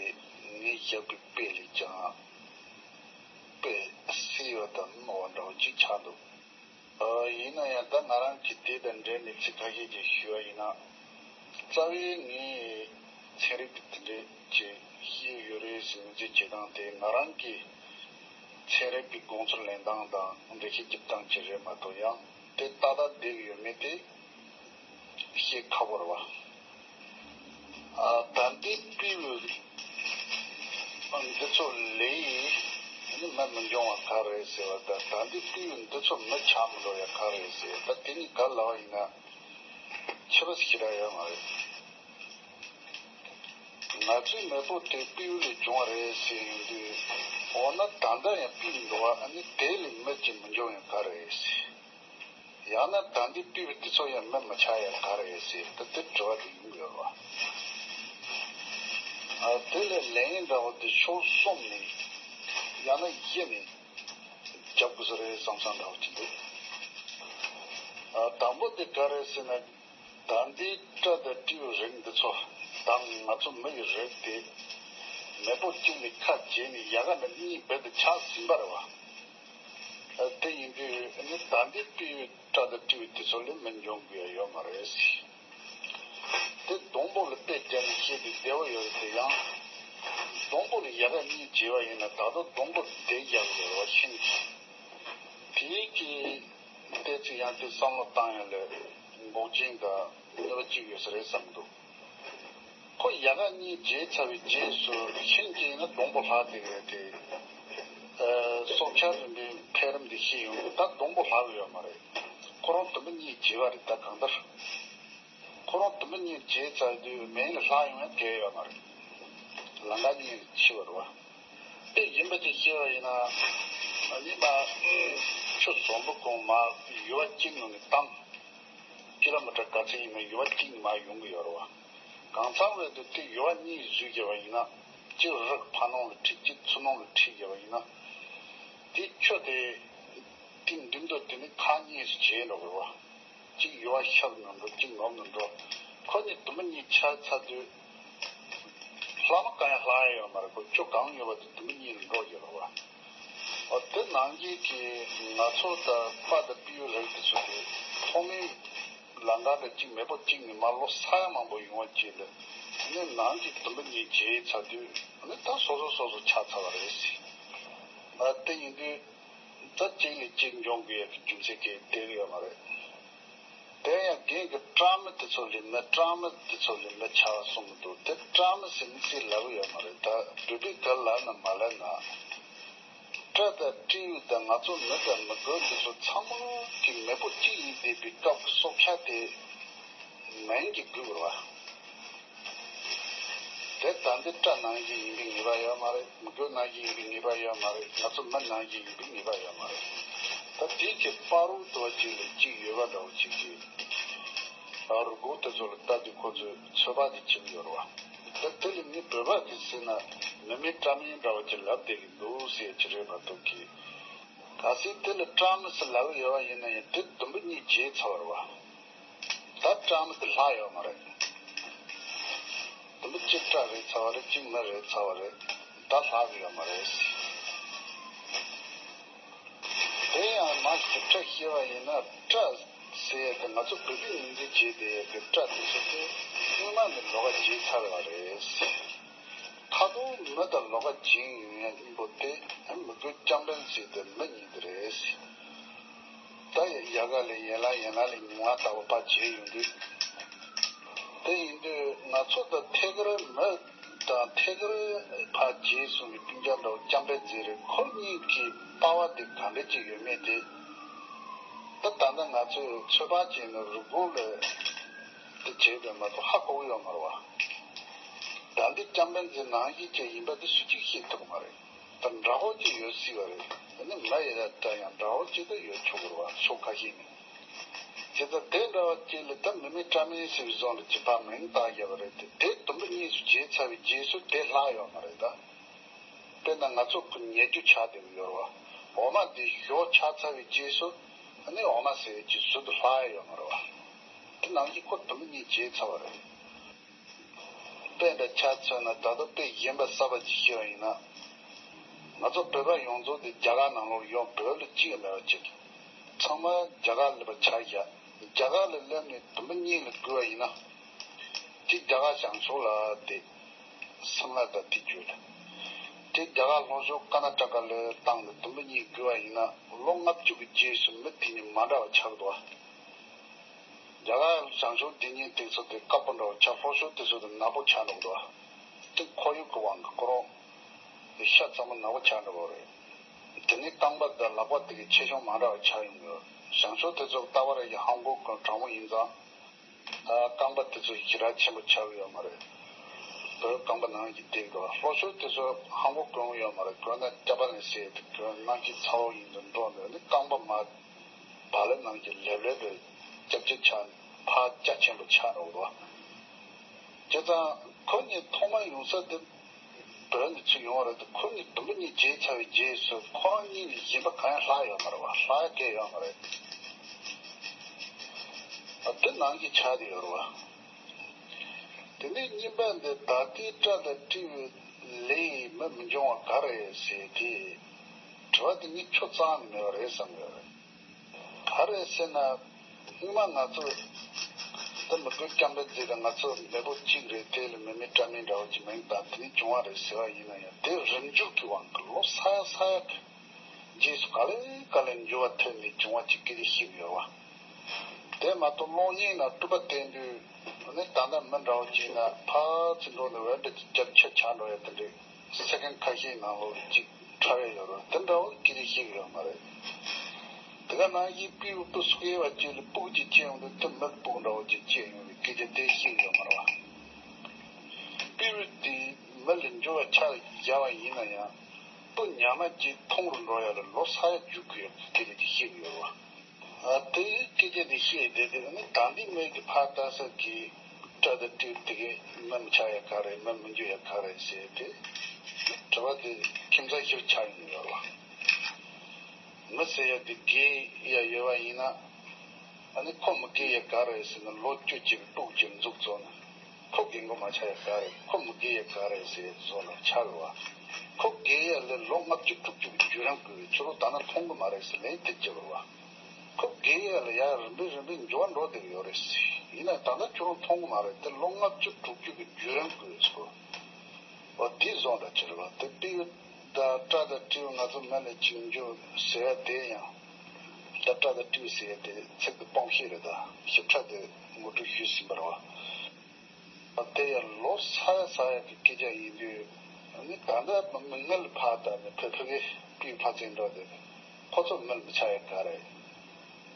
ངས་བཞག་པའི་དཔེ་ལས་ཀྱང་དཔེ་གསལ་བ་དང་རྣོ་བ་འདྲ་བོ་ཅིག་ཆགས་འདུག་ཨ། ཡིན་ན་ཡང་ད་ང་རང་གིས་དེ་དང་འབྲེལ་ནས་ཚིག་ཁ་ཤས་ཅིག་ཞུ་བ་ཡིན་ན། རྩ་བའི་ངས་ཚན་རིག་གི་དེ་འདྲའི་ཅིག་ཤེས་ཡོད་རེད་ཟེར་ངོས་འཛིན་བྱེད་སྟངས་དེ་ང་རང་གི་ཚན་རིག་པའི་དགོངས་ཚུལ་ལེན་སྟངས་དང་འགྲེལ་བཤད་རྒྱབ་སྟངས་ཅིག་རེད་མ་གཏོགས་ཡང་དེ་ཏག་ཏག་བསྡད་ཀྱི་ཡོད་མེད་དེ་བཤད་ཁག་པོ་རེད་བ། ཨ། ད་ལྟའི་སྤྲེའུ་འདི་ཚོ་ལས་ནི་མི་མི་འབྱུང་བ་ག་རེ་རེད་ཟེར་བ་དང་ད་ལྟའི་སྤྲེའུ་འདི་ཚོ་མི་ཆགས་མི་འགྲོ་ཡ་ག་རེ་རེད་ཟེར། ད་དེ་གཉིས་ག་ལབ་པ་ཡིན་ན་ཁྱད་པར་ཞེ་དྲག་ཡོད་མ་རེད། ང་ཚོའི་མེས་པོ་དེ་སྤྲེའུ་ལས་བྱུང་བ་རེད་ཟེར་ཡོང་དུས་འོ་ན་ད་ལྟ་ཡང་སྤྲེའུ་འདུག་བ་ཨ་ནི་དེ་ལས་མི་གཅིག་མི་འབྱུང་ཡ་ག་རེ་རེད་ཟེར། ཡང་ན་ད་འདི་སྤྲེའུ་དེ་ཚོ་ཡང་མི་མི་ཆགས་ཡ་ག་རེ་ཟེར་ད་དེ་དྲི་བ་དེ་ཡོང་གི་ཡོད་རེད་བ། ཨ། དེ་ལས་ལན་འདྲ་བོ་དེ་ཕྱོགས་གསུམ་ནས་ཡང་ན་བཞི་ནས་རྒྱབ་དགོས་ས་རེད་བསམ་བསམ་འདྲ་བོ་ཅིག་འདུག་ཨ། དང་པོ་དེ་ག་རེ་ཟེར་ན་ད་འདི་སྤྲ་དང་སྤྲེའུ་རིགས་འདི་ཚོ་དང་ང་ཚོ་མི་ཡི་རིགས་དེ་མེས་པོ་གཅིག་ནས་ཁ་བྱས་ནས་ཡ་ག་ནས་གཉིས་རྦད་དེ་ཆགས་ཟིན་པ་རེད་བ། དེ་ཡིན་དུས་ནི་ད་འདི་སྤྲེའུ་སྤྲ་དང་སྤྲེའུ་དེ་ཚོ་ལས་མི་འབྱུང་དགོས་ཡ་ཡོད་མ་རེད། དེ་སྡོང་པོ་ལ་དཔེ་བརྒྱབ་ནས་བཤད་དུས་བདེ་བོ་ཡོད་རེད་དེ་ཡང་། སྡོང་པོ་ལ་ཡ་ག་གཉིས་བྱས་པ་ཡིན་ན་ད་དུང་སྡོང་པོ་བདེ་རྒྱག་ཡོད་རེད་བ་ཤིང་གི། དེའི་གི་བལྟས་ཚེ་ཡང་དེ་བསམ་བློ་བཏང་ཡ་ལ་འགོག་རྐྱེན་དང་ནུས་པ་གཅིག་ཡོད་ས་རེད་བསམ་གི་འདུག་ཁོ་ཡ་ག་གཉིས་བརྗེས་ཚར་བའི་རྗེས་སུ་ཤིང་གཅིག་ཡིན་ན་སྡོང་པོ་ལྷག་བསྡད་ཀྱི་རེད་དེ། ཨ། སྲོག་ ཆ་རིམ་པའི་འཕེལ་རིམ་འདི་ཤེས་ཡོང་དུས་ད་སྡོང་པོ་ལྷག་ཡོད་མ་རེད། ཁོ་རང་དུམ་བུ་གཉིས་བྱས་པ་རེད། ད་གང་ལྟར་ཁོ་རང་དུམ་བུ་གཉིས་བྱས་ཚར་དུས་མེ་ལ་ལྷག་ཡོང་ཡ་གལ་ཡོད་མ་རེད། ལམ་ཁ་གཉིས་ལ་ཕྱེ་བ་རེད་བ། དེ་ཡིན་པ་དེ་ཤེས་པ་ཡིན་ན་ཨ་ནི་མ་ཆུ་སོན་པོ་གོང་མ་ཡུ་བ་གཅིག་ནང་ནས་བཏང་། ཀི་ལོ་མི་ཊར་ག་ཚད་ཡིན་ན་ཡུ་བ་གཅིག་ནས་མར་ཡོང་གི་ཡོད་རེད་བ། གང་ཚང་བས་དུ་དེ་ཡུ་བ་གཉིས་བཟོས་བརྒྱབ་པ་ཡིན་ན། གཅིག་རི་ཕར་ནང་ལ་ཁྲིད། གཅིག་ཚུར་ནང་ལ་ཁྲིད་བརྒྱབ་པ་ཡིན་ན། དེ་ཆུ་དེ་དེ་མདུན་དུ་དེ་ནི་ཁག་གཉིས་སུ་བྱས་འགྲོ་དགོས་པ། གཅིག་ཡུ་བ་ཤར་ནང་འགྲོ། གཅིག་ནུབ་ནང་འགྲོ། ཁོ་གཉིས་དུམ་བུ་གཉིས་ཆགས་ཚར་དུས། ལྷག་མ་གང་ཡང་ལྷག་ཡ་ཡོད་མ་རེད། ཁོ་ཆུ་གང་ཡོད་པ་དེ་དུམ་བུ་གཉིས་ལ་འགྲོ་བརྒྱབ་པ། འོ་དེ་ནང་བཞིན་གྱི་ང་ཚོ་ད་པ་དང་པི་ཡུ་རིགས་དེ་ཚོ་དེ་ཐོག་མའི་ལམ་ཁ་དང་གཅིག་མེ་ཕོ་གཅིག་ནས་མར་ལོ་ས་ཡ་མང་པོ་ཡོང་བ་ཅིག་ལ་ནི་ནང་གི་དུམ་བུ་གཉིས་བྱས་ཚར་དུས་ནི་ད་སོ་སོ་སོ་སོ་ཆགས་ཚར་བ་རེད་ཟེར། ཨ་དེ་ཡིན་དུས་ད་གཅིག་ལས་གཅིག་འབྱུང་དགོས་ཡ་གི་རྒྱུ་མཚན་གང་ཡང་བསྡད་ཡོད་མ་རེད། དེ་ཡང་རྒན་གྱིས་སྐྲག་མི་དེ་ཚོ་ལས་མི་སྐྲག་མི་དེ་ཚོ་ལས་མི་ཆགས་གསུང་གི་འདུག་དེ་སྐྲག་མི་ཟེར་མི་ཟེར་ལབ་ཡོད་མ་རེད། ད་བོད་པའི་སྐད་ལབ་ན་མ་ལབ་ན། སྐྲ་དང་སྤྲེའུ་དང་ང་ཚོ་མི་དང་མི་རྒོད་འདི་ཚོ་ཚང་མ་གི་མེས་པོ་གཅིག་ཡིན་བསྡད་པའི་སྐབས་ཀྱི་སྲོག་ཆགས་དེ་མིང་གིས་བསྒུགས་རེད་བ། དེ་ད་འདི་སྐྲ་ནང་བཞིན་ཡིན་པའི་ངེས་པ་ཡོད་མ་རེད། མི་རྒོད་ནང་བཞིན་ཡིན་པའི་ངེས་པ་ཡོད་མ་རེད། ང་ཚོ་མི་ནང་བཞིན་ཡིན་པའི་ངེས་པ་ཡོད་མ་རེད། ད་དེའི་ཆེད་སྤ་རོ་དུ་བ་གཅིག་ལས་གཅིག་ཡོད་པ་འདྲ་བོ་གཅིག་གིས། ཨ་རུ་སྒོ་དེ་ཚོ་ལ་ལྟ་དུས་ཁོ་ཚོས་ཚོད་དཔག་དེ་བྱེད་ཀྱི་ཡོད་རེད་བ། ད་དེ་ལས་ངས་བོད་པ་དེ་ཟེར་ན་མི་མེད་སྐྲ་མེད་འདྲ་བོ་ཅིག་ལབ་བསྡད་ཀྱི་འདུག་ཟེར་གྱི་རེད་མ་གཏོགས་ཀྱི། གལ་སྲིད་དེ་ལ་སྐྲ་མི་ཟེར་ལབ་ཀྱི་ཡོད་པ་ཡིན་ན་ཡང་དེ་དུམ་བུ་གཉིས་བྱས་ཚར་བ་རེད་བ། ད་སྐྲ་མི་དེ་ལྷག་ཡོད་མ་རེད། དུམ་བུ་གཅིག་སྐྲ་རེད་ཚར་བ་རེད། གཅིག་མི་རེད་ཚར་བ་རེད། ད་ལྷག་གི་ཡོད་མ་རེད། དེ་ཡང་མ་ཞིབ་ཕྲ་བཤད་པ་ཡིན་ན་སྐྲ་ཟེར་ཡས་དེ་ང་ཚོ་བོད་པའི་ངོས་འཛིན་བྱས་བསྡད་ཡས་དེ་སྐྲ་དེ་ཚོ་དེ་སྔོན་མ་ནས་ལོགས་ཀ་བྱས་ཚར་བ་རེད། ཁ་ཐོག་མི་དང་ལོགས་ཀ་བྱས་ཡོང་ཡས་སྙིང་པོ་དེ་མི་རྒོད་ལྕམ་དཔོན་ཟེར་དེ་མི་གཉིས་དེ་རེད། ད་ཡ་ག་ལས་ཡན་ལག་ཡན་ལག་ལས་ཉིང་ལག་ལྟ་བུ་ཕར་བྱས་ཡོང་དུས། དེ་ཡིན་དུས་ང་ཚོ་ད་ཐད་ཀར་མི་དང་ཐད་ཀར་ཕར་རྗེས་སུ་ཡི་སྤུན་ཀྱག་འདྲ་བོ་ལྕམ་དཔོན་ཟེར་རེད། ཁོ་གཉིས་ཀྱི་དཔའ་བ་དེ་ག་འདྲ་ཅིག་ཡོད་མེད་དེ། ད་ད་ལྟ་ང་ཚོས་ཚོད་དཔག་བྱས་ན་རུ་སྒོ་ལ་དེ་བྱས་པས་མ་གཏོགས་ཧ་གོ་གི་ཡོད་མ་རེད་བ། ད་འདི་ལྕམ་དཔོན་ཟེར་ནང་བཞིན་ཅིག་ཡིན་པ་དེ་སུ་གཅིག་ཤེས་ཐུབ་མ་རེད། ད་འདྲ་བོ་ཅིག་ཡོད་སྲིད་པ་རེད། དེ་ནི་མ་ཡི་ད་ད་ཡང་འདྲ་བོ་ཅིག་ད་ཡོད་ཆོག་གི་རེད་བ། ཕྱོགས་ཁ་ཤས་ནས། དེ་ད་དེ་འདྲ་བ་ཅིག་ལ་ད་མི་མེད་སྐྲ་མེད་ཟེར་བའི་བཟོ་འདྲ་ཅིག་ཕར་མིང་བཏགས་བཞག་པ་རེད་དེ། དེ་དུམ་བུ་གཉིས་སུ་བྱས་ཚར་བའི་རྗེས་སུ་དེ་ལྷག་ཡོད་མ་རེད་ད། དཔེར་ན་ང་ཚོ་ཁོ་ཉེ་རྒྱུ་ཆགས་བསྡད་ཀྱི་ཡོད་རེད་བ། འོ་མ་དེ་ཞོ་ཆགས་ཚར་བའི་རྗེས་སུ་ཨ་ནི་འོ་མ་ཟེར་བའི་རྗེས་སུ་དུ་ལྷག་ཡ་ཡོད་མ་རེད་བ། དེ་ནང་བཞིན་ཁོ་དུམ་བུ་གཉིས་བྱས་ཚར་བ་རེད། དཔེ་འདྲ་ཆ་མཚོན་ན་ད་ལྟ་དཔེ་གཞན་པ་གསར་པ་ཅིག་ཤེས་པ་ཡིན་ན། ང་ཚོ་བོད་པ་ཡོངས་རྫོགས་དེ་རྒྱ་གར་ནང་ལོགས་ཡོང་བོད་ལ་གཅིག་ཡང་མེད་པ་ཅིག་ཚང་མ་རྒྱ་གར་སླེབས་པ་ཆགས་བཞག་རྒྱ་གར་ལ་སླེབས་ནས་དུམ་བུ་གཉིས་ལ་བགོས་པ་ཡིན་ན། གཅིག་རྒྱ་གར་བྱང་ཕྱོགས་ལ་བསྡད། སིམ་ལ་དང་དེ་བརྒྱུད་ལ། གཅིག་རྒྱ་གར་ལྷོ་ཕྱོགས་ཀར་ན་ཊ་ཀ་ལ་བཏང་ནས་དུམ་བུ་གཉིས་བགོས་པ་ཡིན་ན་ལོ་ལྔ་བཅུ་གི་རྗེས་སུ་མི་དེ་གཉིས་མ་འདྲ་བ་ཆགས་འདུག་བ། རྒྱ་གར་བྱང་ཕྱོགས་འདི་གཉིས་དེ་ཚོ་དེ་དཀར་པོ་འདྲ་བོ་ཆགས། ལྷོ་ཕྱོགས་དེ་ཚོ་དེ་ནག་པོ་ཆགས་འགྲོ་གི་འདུག་བ། དེ་ཁོར་ཡུག་གི་དབང་གིས་ཁོ་རང་དེ་ཤ་ཚ་མོ་ནག་པོ་ཆགས་འགྲོ་གི་རེད། དེ་ནས་རྐང་པ་དང་ལག་པ་དེ་གི་ཆེ་ཆུང་མ་འདྲ་བ་ཆགས་ཡོང་གི་ཡོད། བྱང་ཕྱོགས་དེ་ཚོ་ལྟ་བ་ར་ཡི་ཧང་གོ་གི་གྲང་མོ་ཡིན་ཙང་། ད་རྐང་པ་དེ་ཚོ་ཞེ་དྲག་ཆེན་པོ་ཆགས་ཀྱི་ཡོད་མ་རེད། བོད་རྐང་པ་ནང་གི་བསྡད་འགྲོ། ལྷོ་ཕྱོགས་དེ་ཚོ་ཧང་གོ་གོན་གྱི་ཡོད་མ་རེད། གོན་ན་སྐྱ་པ་ནས་བསད་དེ་གོན་ནང་གི་ཚ་བོ་ཡིན་དུ་འགྲོ་འདོད་ནི་རྐང་པ་མ་བ་ལེབ་ནང་གི་ལེབ་ལེབ་རེད། སྐྱབས་ཆེ་ཆགས་ཕར་རྒྱ་ཆེན་པོ་ཆགས་འགྲོ་གི་རེད། བྱས་ཙང་ཁོ་གཉིས་ཐོག་མར་ཡོང་ས་དེ་བོད་ནས་ཚུར་ཡོང་བ་རེད་དེ། ཁོ་གཉིས་དུམ་བུ་གཉིས་བྱས་ཚར་བའི་རྗེས་སུ་ཁོ་རང་གཉིས་ལས་གཞན་པ་གང་ཡང་ལྷག་ཡོད་མ་རེད་བ། ལྷག་ཡ་གང་ཡང་ཡོད་མ་རེད། ཨ་དེ་ནང་གི་ཆ་དེ་ཡོད་རེད་བ། དེ་ནས་གཉིས་པ་འདི་ད་ལྟའི་སྐྲ་དང་སྤྲེའུ་ལས་མི་མི་འབྱུང་བ་ག་རེ་ཟེར་དེ། དྲི་བ་དེ་ངས་ཁྱོད་རྩ་ནས་མེད་པ་རེད་བསམ་ཡོད་རེད། ག་རེ་ཟེར་ན། སྔོན་མ་ང་ཚོ་ད་མི་རྒོད་སྐྱམ་པོ་ཟེར་དང་ང་ཚོ་མེས་པོ་གཅིག་རེད། དེ་ལ་མི་མེད་སྐྲ་མེད་འདྲ་བོ་ཅིག་མིང་བཏགས་དེ་ནས་བྱུང་བ་རེད་ཟེར་བ་ཡིན་ན་ཡང་དེ་རིམ་འཇུག་གི་དབང་གིས་ལོ་ས་ཡ་ས་ཡ་གི་རྗེས་སུ་ག་ལེ་ག་ལེ་འགྱུར་བ་ཐེབས་ནས་བྱུང་བ་ཅིག་སྐད་ཆ་བཤད་ཀྱི་ཡོད་བ། དེ་མ་གཏོགས་གློག་བརྙན་ནང་སྤྲུལ་པ་བསྟན་དུས་ནི་ད་ལྟ་མི་འདྲ་བོ་ཅིག་ན་ཕར་ཚུར་འགྲོ་ནས་འོད་འདྲ་ཅིག་རྒྱབ་ཆ་ཆགས་འགྲོ་ཡ་དེ་འདྲས་སེ་ཀན་ཁ་ཤས་ནང་ལོགས་ལ་ཅིག་འཁྲབ་ཡ་ཡོད་རེད། དེ་འདྲ་བོ་སྐད་ཆ་ ཤེས་ཡོད་མ་རེད། དེ་ག་ནང་བཞིན་སྤྲེའུ་སྤུ་སྐྱེས་པ་ཅིག་ལ་སྤུ་གཅིག་སྐྱེས་ཡོང་དུས་དེ་མི་སྤུ་འདྲ་བོ་ཅིག་སྐྱེས་ཡོང་བའི་སྐད་ཆ་དེ་ཤེས་ཡོད་མ་རེད་བ། སྤྲེའུ་དེ་མི་ལ་འགྱུར་བ་ཆ་བཞག་པ་ཡིན་ན་ཡང་སྤུ་ཉག་མ་ཅིག་ཐུང་རུ་འགྲོ་ཡ་ལ་ལོ་ས་ཡ་བརྒྱུད་དགོས་ཡ་སྐད་ཆ་ཅིག་ཤེས་ཡོད་རེད་བ། ཨ། དེ་སྐད་ཆ་དེ་བཤད་བསྡད་དེ་ནི་ད་ལྟའི་མི་གི་ཕར་ལྟ་ས་གི་སྤྲ་དང་སྤྲེའུ་དེ་གས་མི་མི་ཆགས་ཡ་ག་རེ་མི་མི་འགྱུར་ཡ་ག་རེ་ཟེར་ཏེ་དྲི་བ་དེ་ཁྱིམ་ཚང་ཞིག་ཆགས་ཡོང་ཡོད་རེད་བ། མི་ཟེར་ཡ་དེ་རྒས་ཡ་ཡོད་པ་ཡིན་ན་ཨ་ནི་ཁོ་མི་རྒས་ཡ་ག་རེ་ཟེར་ན་ལོ་བཅུ་གཅིག་སྟོང་གཅིག་འཛུགས་བཙོག་ན་ཁོ་རྒས་མགོ་མ་ཆགས་ཡ་ག་རེ། ཁོ་མི་རྒས་ཡ་ག་རེ་ཟེར་བཟོ་ན་ཆགས་རེད་བ། ཁོ་རྒས་ཡ་ལ་ལོ་ལྔ་བཅུ་དྲུག་ཅུ་གི་བརྒྱུད་རིམ་དགོས། ཁྱོད་རང་ད་ནི་མཐོང་གི་མ་རེད་ཟེར་ལན་དེ་བརྒྱབ་རེད་བ། ཁོ་རྒས་ཡ་ལ་ཡ་རིམ་པས་རིམ་པས་འགྱུར་བ་འགྲོ་བསྡད་ཀྱི་ཡོད་རེད་ཟེར། ཡིན་ན་ད་ལྟ་ཁྱོད་རང་མཐོང་གི་མ་རེད། དེ་ལོ་ལྔ་བཅུ་དྲུག་ཅུ་གི་བརྒྱུད་རིམ་དགོས་ཟེར། འོ་དེ་བཟོ་འདྲ་ཅིག་རེད་བ། དེ་སྤྲེའུ་དང་སྤྲ་དང་སྤྲེའུ་ང་ཚོ་མི་ལ་གཅིག་འགྱུར་ཟེར་ཡ་དེ་ཡང་ད་སྤྲ་དང་སྤྲེའུ་ཟེར་ཡ་དེ་ཚིག་དེ་སྤོང་ཤེས་རེད། ད་ཞིབ་ཕྲ་དེ་ངོ་སྤྲོད་ཞུས་ཟིན་པ་རེད་བ། དེ་ཡང་ལོ་ས་ཡ་ས་ཡ་གི་སྐད་ཆ་ཡིན་དུས་ནི་ད་ལྟ་མི་ངལ་ཕར་དང་ནི་ཕེ་ཕེ་གི་སྤུས་ཕར་ཚད་འགྲོ་དེ་ཁོ་ཚོ་མི་མི་ཆགས་ཡ་ག་རེད།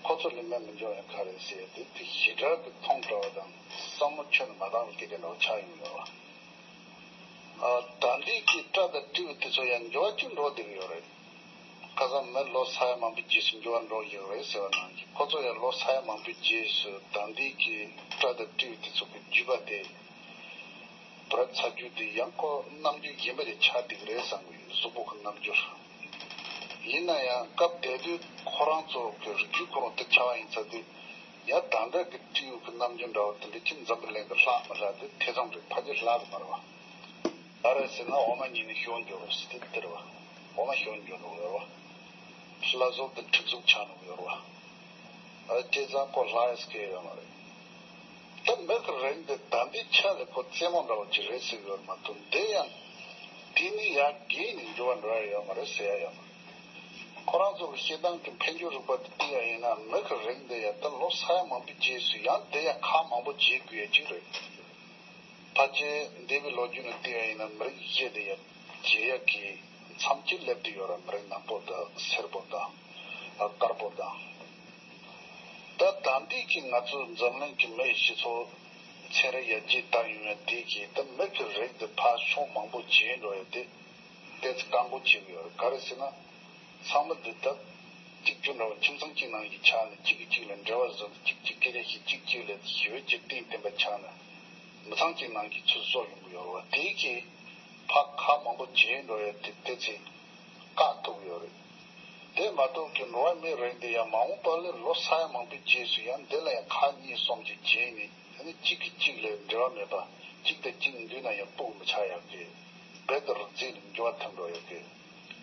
ཁོ་ཚོ་ལ་མི་མི་འཇོག་ཡ་ག་རེད་ཟེར་ཏེ་དེ་ཞེ་དྲག་གི་མཐོང་འགྲོ་བ་དང་བསམ་བློ་ཁྱོན་ནས་མ་བཏང་བའི་སྐད་ཆ་འདྲ་བོ་ཆགས་ཡོང་ཡོད་རེད་བ། ཨ། ད་འདི་གི་སྤྲ་དང་སྤྲེའུ་དེ་ཚོ་ཡང་འགྱུར་བ་ཅིག་འགྲོ་བསྡད་ཀྱི་ཡོད་རེད། ཁ་སང་མི་ལོ་ས་ཡ་མང་པོའི་རྗེས་སུ་འགྱུར་བ་འགྲོ་ཡོད་རེད་ཟེར་བ་ནང་བཞིན་ཁོ་ཚོ་ཡང་ལོ་ས་ཡ་མང་པོའི་རྗེས་སུ་ད་འདི་གི་སྤྲ་དང་སྤྲེའུ་དེ་ཚོ་གི་རྒྱུད་པ་དེ་བར་ཚ་རྒྱུད་དེ་ཡང་ཁོ་རྣམ་འགྱུར་གཞན་པ་ཞིག་ཆགས་བསྡད་ཀྱི་རེད་བསམ་གྱི་ཡོད། གཟུགས་པོ་གི་རྣམ་འགྱུར། ཡིན་ན་ཡང་སྐབས་དེ་དུས་ཁོ་རང་ཚོ་གི་རིགས་རྒྱུད་ཁོ་རང་དེ་ཆགས་པ་ཡིན་ཚ་དུས་ཡང་ད་ལྟ་གི་སྤྲེའུ་གི་རྣམ་འགྱུར་འདྲ་བོ་དེ་འདྲ་ཅིག་འཛམ་བུ་གླིང་གི་ལྷག་མི་ལྷག་དེ་ཐེ་ཚོམ་རེད། ཕལ་ཆེར་ལྷག་གི་མ་རེད་བ། ག་རེ་ཟེར་ན་འོ་མ་ཉལ་ནས་ཞོ་འཇོ་རོགས་ཟེར་དེ་དེ་རེད་བ། འོ་མ་ཞོ་འཇོ་འགྲོ་གི་ཡོད་རེད་བ། ལྷ་གཟུགས་དང་གྲི་གཟུགས་ཆགས་འགྲོ་གི་ཡོད་རེད་བ། ཨ། བྱས་ཙང་ཁོ་ལྷ་ཡ་སྐད་ཡོད་མ་རེད། ད་མི་གི་རིགས་འདི་ད་ལྟའི་ཆ་ལ་ཁོ་རྩེད་མོ་འདྲ་བོ་ཅིག་རེད་ཟེར་གི་ཡོད་མ་གཏོགས་འདི་ཡང་དེ་ནི་ཡར་རྒས་ནས་འགྱུར་བ་འགྲོ་ཡ་ཡོད་མ་རེད་ཟེར་ཡ་ཡོད་མ་རེད། ཁོ་རང་ཚོ་གི་བཤད་སྟངས་ཀྱི་འཕེལ་འགྱུར་རིག་པ་དེ་བལྟས་ཡ་ཡིན་ན་མི་གི་རིགས་འདི་ཡ་ད་ལོ་ས་ཡ་མང་པོའི་རྗེས་སུ་ཡང་དེ་ཡང་ཁག་མང་པོ་འབྱེད་དགོས་ཡ་ཅིག་རེད། ཕལ་ཆེར་འདས་པའི་ལོ་རྒྱུས་ནང་བལྟས་པ་ཡིན་ན་མི་རིགས་བཞི་དེ་ཡང་བརྗེ་ཡག་གི་མཚམས་ཀྱི་སླེབས་བསྡད་ཡོད་ར། མི་རིགས་ནག་པོ་དང་སེར་པོ་དང་། ཨ། དཀར་པོ་དང་། ད་ད་འདི་གི་ང་ཚོ་འཛམ་གླིང་གི་མི་ཡི་སྤྱི་ཚོགས་ཚན་རིག་ཡར་རྒྱས་བཏང་ཡོང་ཡ་དེ་གི་ད་མི་གི་རིགས་དེ་ཕར་ཕྱོགས་མང་པོ་བརྗེ་འགྲོ་ཡ་དེ་ཏོག་ཙམ་དཀའ་མགོ་ཆེ་གི་ཡོད་རེད། ག་རེ་ཟེར་ན། ཚང་མ་འདི་ལྟར་གཅིག་གྱུར་འདྲ་བོ་ཁྱིམ་ཚང་གཅིག་ནང་གི་ཆ་ནས་གཅིག་གིས་གཅིག་ལ་འབྲེལ་བ་བཟོ་ནས་གཅིག་གིས་སྐད་ཆ་བཤད། གཅིག་གཅིག་ལ་ཞི་བའི་འཇིག་རྟེན་བསྟན་པ་ཆགས་ནས་མི་ཚང་གཅིག་ནང་གི་ཚུར་བཟོ་ཡོང་གི་ཡོད་རེད་བ། དེའི་གི་ཕར་ཁག་མང་པོ་བྱས་འགྲོ་ཡ་དེ་དེ་ཚེ་བཀག་ཐུབ་ཀྱི་ཡོད་རེད། དེ་མ་གཏོགས་ཀྱི་འགྲོ་བ་མིའི་རིགས་འདི་ཡང་མ་འོངས་པ་ལ་ལོ་ས་ཡ་མང་པོའི་རྗེས་སུ་ཡང་འདི་ལ་ཡང་ཁག་གཉིས་གསུམ་ཅིག་བྱས་ནས། ཨ་ནི་གཅིག་གིས་གཅིག་ལ་འབྲེལ་བ་མེད་པ། གཅིག་དང་གཅིག་འདུས་ན་ཡང་སྤུ་གུ་མི་ཆགས་ཡག་གི་རྦད་དེ་རིགས་རྫས་ལ་འགྱུར་བ་ཐེབས་འགྲོ་ཡག་གི་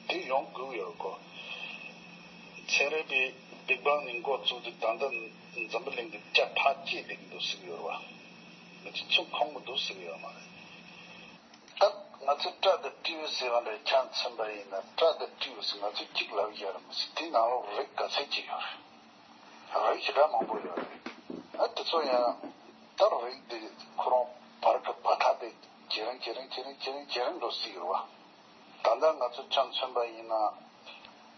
དེ་ཡོང་དགོས་ཡོད་གོ། ཚན་རིག་པས་བིག་བང་ནས་འགོ་བཙུགས་ཏེ་ད་ལྟ་འཛམ་བུ་གླིང་གི་རྒྱ་ཕར་བསྐྱེད་བསྡད་ཀྱི་འདུག་ཟེར་གྱི་ཡོད་རེད་བ། མི་ཚེ་ཚུར་འཁོར་གྱི་འདུག་ཟེར་གྱི་ཡོད་མ་རེད། ད་ང་ཚོ་སྤྲ་དང་སྤྲེའུ་ཟེར་བ་འདྲ་ཆ་མཚོན་པ་ཡིན་ན། སྤྲ་དང་སྤྲེའུ་ཟེར་ང་ཚོས་གཅིག་ལབ་ཡ་རེད་མི་སྲིད། དེའི་ནང་ལོགས་རིགས་ག་ཚད་ཅིག་ཡོད་རེད། རིགས་ཞེ་དྲག་མང་པོ་ཡོད་རེད། ཨ། དེ་ཚོ་ཡང་ད་རིགས་དེ་ཁོ་རང་བར་གྱི་བར་ཐག་དེ་ཇེ་རིང་ཇེ་རིང་ཇེ་རིང་ཇེ་རིང་ཇེ་རིང་འགྲོ་སྲིད་ཡོད་རེད་བ། ད་ལྟ་ང་ཚོ་ཆ་མཚོན་པ་ཡིན་ན།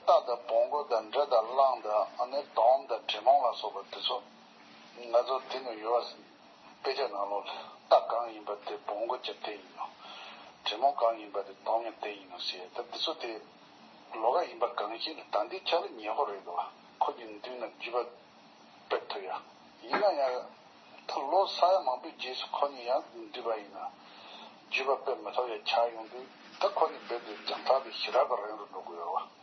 རྟ་དང་བོང་གུ་དང་འབྲི་དང་གླང་དང་། ཨ་ནི་དོམ་དང་དྲེད་མོང་ལ་སོགས་པ་དེ་ཚོ་ང་ཚོ་དེ་ནས་ཡོད་པ། དཔེ་ཆ་ནང་ལོགས་ལ་རྟ་གང་ཡིན་པ་དེ་བོང་གུ་ཀྱང་དེ་ཡིན་ནོ། དྲེད་མོང་གང་ཡིན་པ་དེ་དོམ་ཡང་དེ་ཡིན་ནོ་ཟེར། ད་དེ་ཚོ་དེ་ལོགས་ཀ་ཡིན་པ་གང་ཞིག་ནི་ད་ལྟའི་ཆ་ལ་ཉེ་པོ་རེད་འདུག་ཁོ་གཉིས་འདུས་ན་རྒྱུད་པ་སྤེལ་ཐུབ་ཡ། ཡིན་ན་ཡང་ད་ལོ་ས་ཡ་མང་པོའི་རྗེས་སུ་ཁོ་གཉིས་ཡང་འདུས་པ་ཡིན་ན་རྒྱུད་པ་སྤེལ་མི་ཐུབ་ཡ་ཆགས་ཡོང་དུས། ད་ཁོ་གཉིས་རྦད་དེ་རྒྱང་ཐག་དེ་ཞེ་དྲག་གི་རིང་རུ་འགྲོ་གི་ཡོད་བ།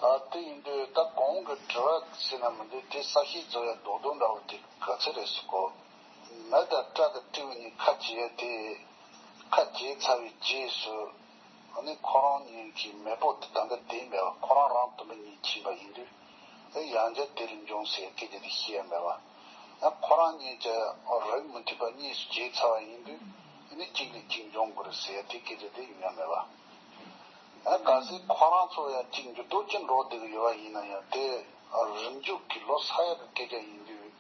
ཨ། དེ་ཡིན་དུས་ད་གོང་གི་དྲི་བ་ཟེར་ན་མི་འདུག་དེ་ས་བཤད་རྫོགས་ཡ་རྡོག་རྡོག་འདྲ་བོ་དེ་ག་ཚོད་རེད་ཟེར་གོ། མི་དང་སྤྲ་དང་སྤྲེའུ་གཉིས་ཁ་བྱེ་ཡ་དེ། ཁ་བྱེ་ཚར་བའི་རྗེས་སུ། ཨ་ནི་ཁོ་རང་གཉིས་ཀྱི་མེས་པོ་དེ་ད་ལྟ་བསྡད་མེད་པ། ཁོ་རང་རང་དུ་མི་གཉིས་ཕྱིན་པ་ཡིན་དུས། ཨེ། ཡང་བསྐྱར་དེ་ལ་འབྱུང་ཟེར་སྐད་ཆ་དེ་བཤད་ཡ་མེད་པ། ཨ། ཁོ་རང་གཉིས་ཀྱི་རིགས་མི་མཐུན་པ་གཉིས་སུ་གྱེས་ཚར་བ་ཡིན་དུས། ཨ་ནི་གཅིག་ལས་གཅིག་འབྱུང་དགོས་རེད་ཟེར་དེ་སྐད་ཆ་དེ་ཡོང་ཡ་མེད་པ། ཨ། གལ་སྲིད་ཁོ་རང་ཚོ་ཡང་གཅིག་འགྱུར་ལྡོག་ཅིག་འགྲོ་བསྡད་ཀྱི་ཡོད་པ་ཡིན་ན་ཡང་། དེ་རིམ་འཇུག་གི་ལོ་ས་ཡ་གི་སྐད་ཆ་ཡིན་དུས།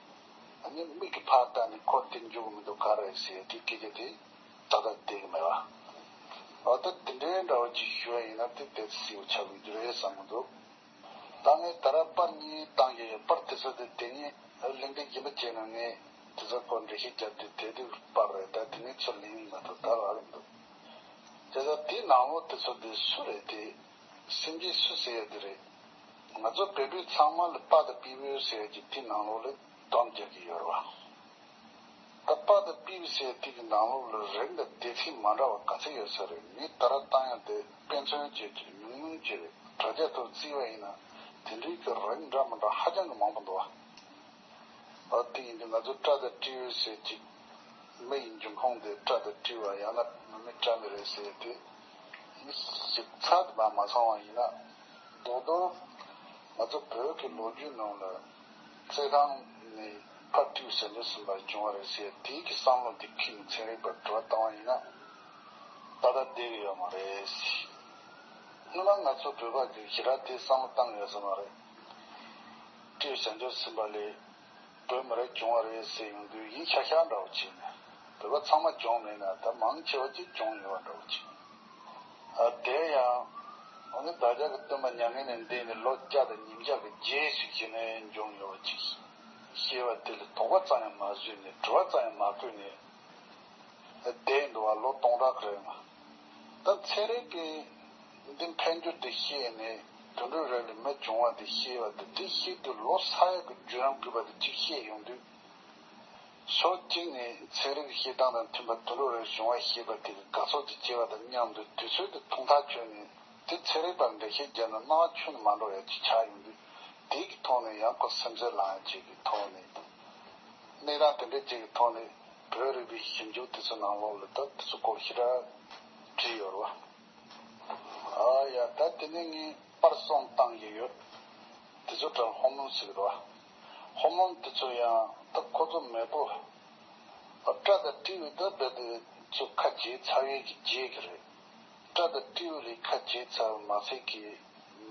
ཨ་ནི་མིག་གིས་ཕར་བལྟས་ནས་ཁོ་དེ་འགྱུར་གྱི་མི་འདུག་ག་རེ་ཟེར་དེ་སྐད་ཆ་དེ་ཏག་ཏག་བསྡད་ཀྱི་མེད་པ། འོ། ད་དེ་འདྲའི་འདྲ་བོ་ཅིག་ཞུ་བ་ཡིན་ན་དེ་དེ་སྲིད་པ་ཆགས་ཀྱི་འདུག་རེད་བསམ་གྱི་འདུག་ད་ངས་ད་ར་པར་གཉིས་བཏང་གི་ཡོད། པར་དེ་ཚོ་དེ་དེ་གཉིས་གླེང་སྟེགས་རྒྱུན་པ་བྱས་ན་ངས་དེ་ཚོ་སྐོར་འགྲེལ་བཤད་བརྒྱབ་དུས་དེ་དུས་པར་རེད། ད་དེ་ནས་ཚུར་ལེན་མ་ཐུབ། ད་རག་གི་མི་འདུག་བྱས་ཙང་དེའི་ནང་ལོགས་དེ་ཚོ་དེ་སུ་རེད། དེ་སེམས་ཅན་སུ་ཟེར་ཡ་དེ་རེད། ང་ཚོ་བོད་བོད་ཚང་མ་ལ་པ་དང་པི་བོ་ཟེར་ཡ་གྱི་དེའི་ནང་ལོགས་ལ་སྡོམ་རྒྱག་གི་ཡོད་རེད་བ། ད་པ་དང་པི་བོ་ཟེར་དེ་གི་ནང་ལོགས་ལ་རིགས་དང་སྡེ་ཚན་མ་འདྲ་བ་ག་ཚད་ཡོད་ས་རེད། ངས་ད་ར་བཏང་ཡ་དེ་དཔེ་མཚོན་བྱས་ཀྱི་རེད། ཉུང་ཉུང་ཅིག་རེད། དྲ་རྒྱ་ཐོག་བརྩིས་པ་ཡིན་ན་དེ་འདྲའི་གི་རིགས་འདྲ་མི་འདྲ་ཧ་ཅང་གི་མང་པོ་འདུག་བ། ཨ་དེ་ཡིན་དུས་ང་ཚོ་སྤྲ་དང་སྤྲེའུ་ཟེར་ཅིག་མི་ཡི་འབྱུང་ཁུངས་དེ་སྤྲ་དང་སྤྲེའུ་བ་ཡང་ན་མི་མི་སྤྲ་མི་རེད་ཟེར་དེ་ཞིབ་ཚགས་དུ་མ་མ་སོང་བ་ཡིན་ན། རྡོག་རྡོག་ང་ཚོ་བོད་ཀྱི་ལོ་རྒྱུས་ནང་ལ་རྩེད་ཐང་ནས་ཕར་སྤྲེའུ་ཟེར་འདྲ་ཟིན་པ་བྱུང་བ་རེད་ཟེར་དེའི་གི་བསམ་བློ་དེ་ཁྱེད་ནས་ཚན་རིག་པར་དྲི་བ་བཏང་བ་ཡིན་ན་ད་ལྟ་བསྡད་ཀྱི་ཡོད་མ་རེད། སྔོན་མ་ང་ཚོ་བོད་པ་གི་ཞེ་དྲག་དེ་བསམ་བློ་བཏང་ཡོད་ས་མ་རེད། སྤྲེའུ་ཟེར་འདྲ་ཟིན་པ་ལས། བོད་མི་རིགས་བྱུང་བ་རེད་ཟེར་ཡོང་དུས་ཡིན་ཤག་ཤག་འདྲ་བོ་བྱས་ནས་བོད་པ་ཚང་མ་བྱུང་མེད་ན་ད་མང་ཆེ་བ་ཅིག་བྱུང་ཡོད་པ་འདྲ་བོ་བྱས། ཨ་དེ་ཡང་འོ་ན་བདག་ཅག་གི་སྟོན་པ་མྱ་ངན་ལས་འདས་ནས་ལོ་བརྒྱ་དང་ཉིས་བརྒྱ་གི་རྗེས་སུ་ཞིག་ནས་བྱུང་ཡོད་པ་ཅིག་ཤེས་པ་དེ་ལ་དོགས་པ་ཙམ་ཡང་མ་བཟོས་ནས་དྲི་བ་ཙམ་ཡང་མ་བཀོད་ནས། བསྡད་འདུག་བ། ལོ་སྟོང་ཕྲག་རེད་མ། ད་ཚན་རིག་གིས་འདི་འཕེལ་འགྱུར་དེ་ཤེས་ནས་དུད་འགྲོའི་རིགས་ལ་མི་བྱུང་བ་དེ་ཤེས་པ་དེ་དེ་ཤེས་དུས་ལོ་ས་ཡ་གི་བརྒྱུད་རིམ་དགོས་པ་དེ་གཅིག་ཤེས་ཡོང་དུས། ཕྱོགས་གཅིག་ནས་ཚན་རིག་གི་བཤད་སྟངས་དང་མཐུན་པ་དུད་འགྲོའི་རིགས་བྱུང་བ་ཤེས་པ་དེ་གི་དགའ་ཚོར་དེ་སྐྱེ་བ་དང་མཉམ་དུ་དུས་ཚོད་དེ་ཐུང་ཐག་ཆོད་ནས་དེ་ཚན་རིག་པར་འགྲེལ་བཤད་བརྒྱབ་ན་སྣང་བ་ཁྱོན་ནས་མ་འགྲོ་ཡ་ཅིག་ཆགས་ཡོང་དུས་དེ་གི་ཐོག་ནས་ཡང་ཁོ་སེམས་ཚོར་ལངས་ཡ་ཅིག་གི་ཐོག་ནས། གནས་སྟངས་དེ་འདྲ་ཅིག་གི་ཐོག་ནས་བོད་རིག་པའི་ཞིབ་འཇུག་དེ་ཚོ་ནང་ལོགས་ལ་ད་དེ་ཚོ་སྐོར་ཞེ་དྲག་བྲིས་ཡོད་རེད་བ། ཨ་ཡ་ད་དེ་ནས་ངས་པར་གསུམ་བཏང་གི་ཡོད། དེ་ཚོ་གྲས་ཧོར་མོན་ཟེར་གི་རེད་བ། ཧོར་མོན་དེ་ཚོ་ཡང་ད་ཁོ་ཚོ་མེས་པོ། སྤྲ་དང་སྤྲེའུ་ད་རྦད་དེ་ཚོ་ཁ་འབྱེད་ཚར་བའི་གི་རྗེས་གི་རེད། སྤྲ་དང་སྤྲེའུ་ལས་ཁ་འབྱེད་ཚར་བ་མ་ཟད་ཀྱི་